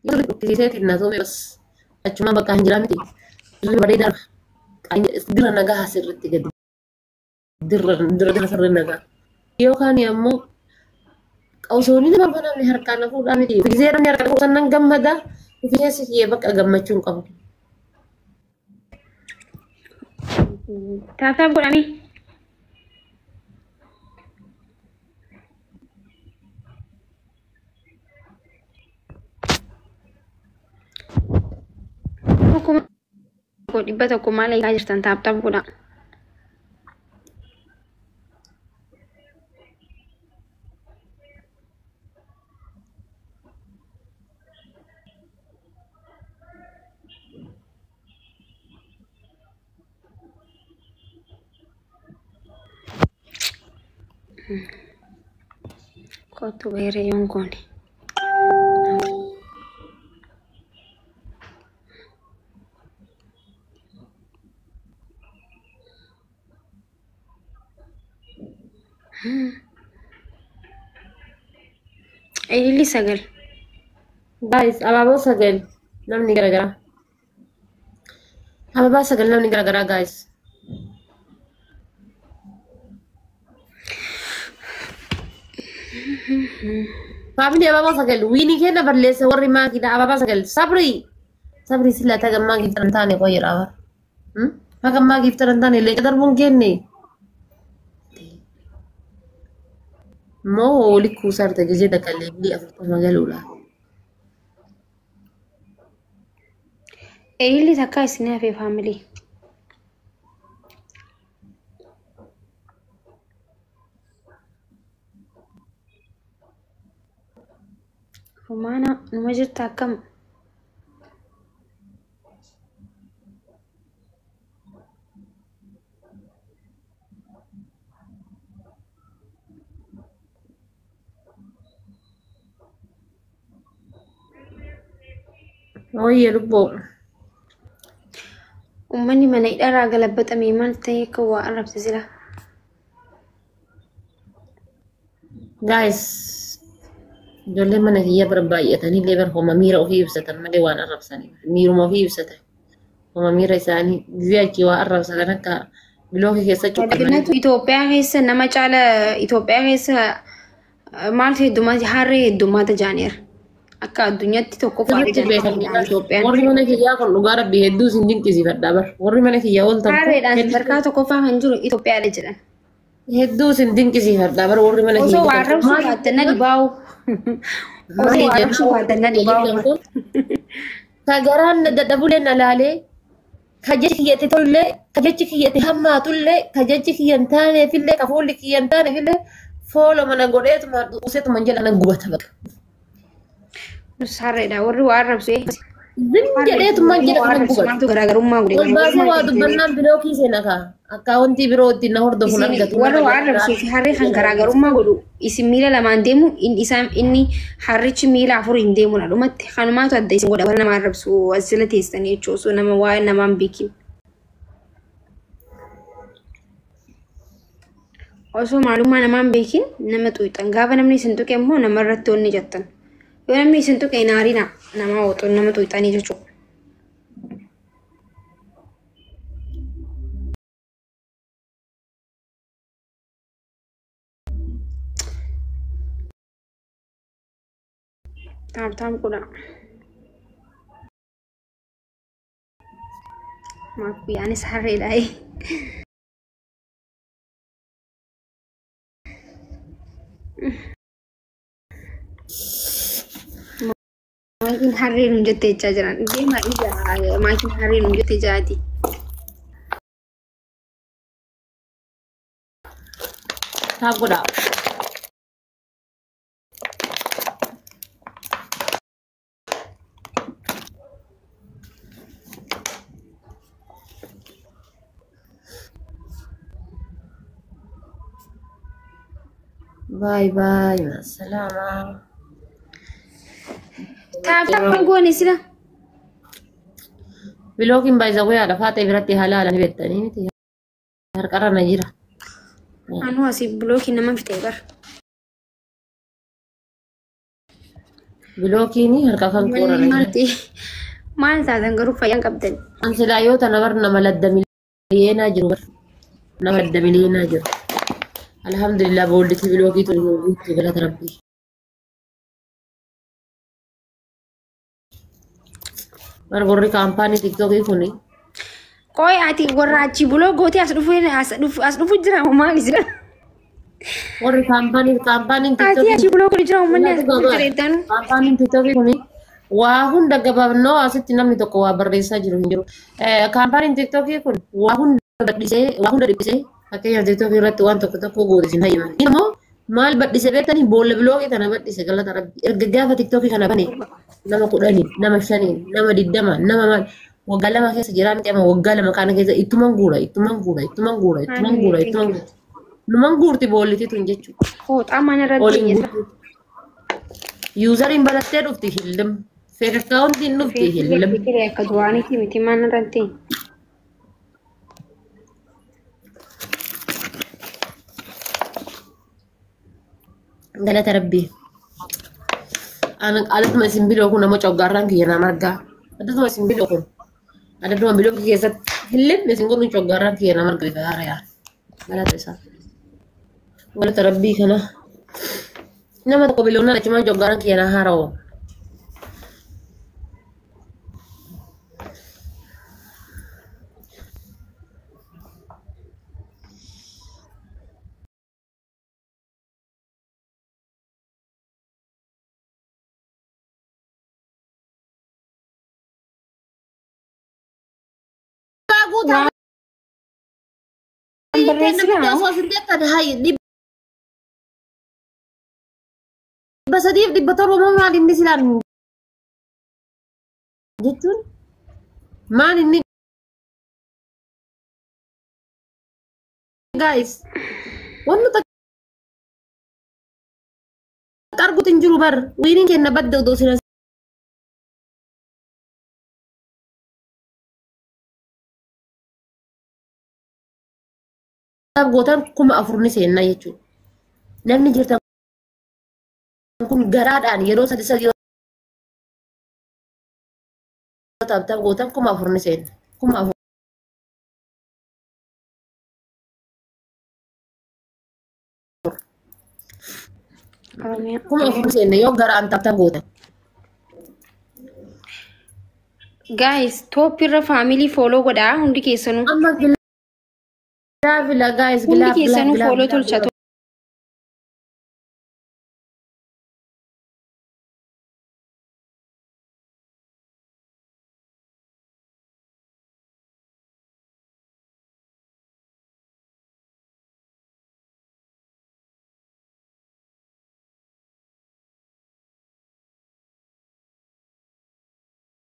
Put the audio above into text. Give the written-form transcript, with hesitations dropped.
Yoo dhukkisiiseetiin na tume bas achuma bakka hin jiraa miti. Dirri bareedaa dira nagaa sirriitti gadi dirra dira dira sirri nagaa. Yookaan ammoo osoo inni nama namni harkaan na fuudhaa miti. Gisee namni harkaan fuudhan nan gammada. Ofii keessa kiyyee bakka gammachuu hin qabu. Tap tap godhame. 1100 maal eegaa jirtan tap tap godha. Kottu beeree yoon goone. Ililli 9. Guys, abaaboo 9 namni garagaraa. Ababaa 9 namni garagaraa guys. Family abaaboo 9 wiinii kenna balleessa warri maakiidha abaabaa 9 sabrii. Sabrii sila tagammaa giiftan taane qoyyadha bara. Hagammaa giiftan taane leenca darbuun kenne. Moo wali kuusaarta gisee takka leebilii 40 galuudha. Ililli takka isin hafe family. Rumaana numa jirta akkam? Ooyyee lubbuu. Uummanni mana hidhaarraa galabaxame maal ta'e akka waa arrabse sila. Guys, ijoolleen mana kiyya bara baay'atanii illee bara homa miira ofii ibsatan malee waan arrabsanii miiruma ofii ibsatan. Homa miira isaanii gizee achii waa arrabsatan akka bilookii keessa cuqqamanii. Addunyaatu Itoophiyaa keessa nama caala Itoophiyaa keessa maaltu heddummaata harree heddummaata jaaneera. Akka addunyaatti tokkoffaadha Sirriitti jedhanii beekan. Itoophiyaan. Warri mana kiyyaa kun dhugaa rabbii hedduu isin dinqisiifadha bar. Warri mana kiyyaa ooltan kun Harreedhaan sadarkaa tokkoffaa kan jiru Itoophiyaadha jedhan. Hedduu isin dinqisiifadha bar warri mana Osoo kiyyaa waa jirtan kun. arrabsuu baattan na dhibaa'u. Osoo Maali waa arrabsuu jennaan baattan na warri kiyya dhibaa'u. jirtan kun ka garaan na dadhabulee na laalee ka jechi kiyyatti tolullee ka jechi kiyyatti hammaatullee ka jechi kiyya hin taaneefillee ka fuulli kiyya hin taaneefillee fooloo mana godheetuma useetuma jala nan gubata bakka. Nus harreedha warri waa arrabsu. Zim jedheetuma Warri jala waa kanan arrabsu gubata. maaltu garaagarummaa godhe Ol baasee garaagarummaa waa godhe. dubbannaan bilookii seena kaa akkaawuntii biroo ittiin na hordofuun Isin argatu warra nama waa jedhaa. arrabsuu fi harree kan garaagarummaa godhu isin miila lamaan deemu isaan inni harrichi miila afur hin deemudha dhumatti kanumaatu adda isin godha warra nama arrabsu as jala teessanii jechuudha osoo nama waa'ee namaa hin beekin. Osoo maalummaa namaa hin beekin nama xuuxan gaafa namni isin tuqe immoo namarratti onni jettan yoo namni isin tuqe hin aarinaa nama woxuun nama xuuxanii jechuudha. Tap tap godha. Maakkii anis harreedha. Maakiin harree nuun jettee jechaa jiran. Deemaa ija maakiin harree nuun jettee jiraati. Tap godhaa. Bye bye. Masalama. Tap tap goone sila. Bilookiin baay'isa haadha faatee biratti haala haalaan beektanii miti. Harkarra na jira. Anuu asii bilookii nama fixee bara. Bilookiin harka kan qoorana. Maal taatan garuu fayyaan qabdan. Ansilaa yoo tana bar nama ladda miliyeenaa jiru bar. Nama ladda miliyeenaa jiru. Alhamdulillah boolliti bilookii tun guutuu galata rabbii. Bar warri kaampaanii tiktookii kuni. Qoy ati warra achi buloo gootee as dhufu as dhufu jira moo maali jira? Warri kaampaaniin Ati tiktookii achi buloo godhu jira uummanni as dhufu jira jettanu. Kaampaaniin tiktookii kuni waa hunda gabaabnoo asitti namni tokko waa barreessaa jiru hin jiru. Kaampaaniin tiktookii kun waa hunda badhisee waa hunda dhiphisee fakkeenyaaf tiktookii irratti waan tokko tokko goote sin hayyaman. Inni immoo maal badhise beektanii boolla bilookii tana badhise galata rabbi. Erga gaafa tiktookii kana bane nama 10, nama 5, nama 20, nama maal waggaa 2 keessa jiraa miti amma waggaa 2 kana keessa ittuman guura ittuman guura ittuman guura ittuman guura ittuman guura. Numan guurti boolliti tun jechuudha. Fooxaa mana irratti Oliin eenyisa. guurti. Yuuzariin barattee dhufti hillim. Feek akkaawuntiin dhufti hillim. Feesbuukii akka duraaniiti miti mana irratti. Galata rabbii. Alatuma isin biloo kun nama coggaarraan kiyya nama argaa. Adatuma isin biloo kun. Adatuma biloo keessatti hillim isin kun coggaarraan kiyya nama argaa bifa haarayaa. Galata isaa. Galata rabbii kana. Nama tokko biloonaan achumaan coggaarraan kiyya na haara'u. Guutaa Waan barreessinaa? osoo isin jettan hayi 307 moo maal inni silaan jechuun maal inni guys wanni takka arguutu hin jiru bar wiiniin kenna badda odoo sina gootan 4000 ni seenna jechuudha. Namni jirtan kun garaadhaan yeroo sadi sadi yoo taphatan gootan 4000 ni seenna. 4000. Oromiyaa. 4000 ni seenna yoo garaan taphatan gootan. Guys, top irra family follow godhaa hundi keessanuu. Amma gilaafila guys Hundi gilaaf gilaaf keessanuu gilaaf follow gilaaf tolcha.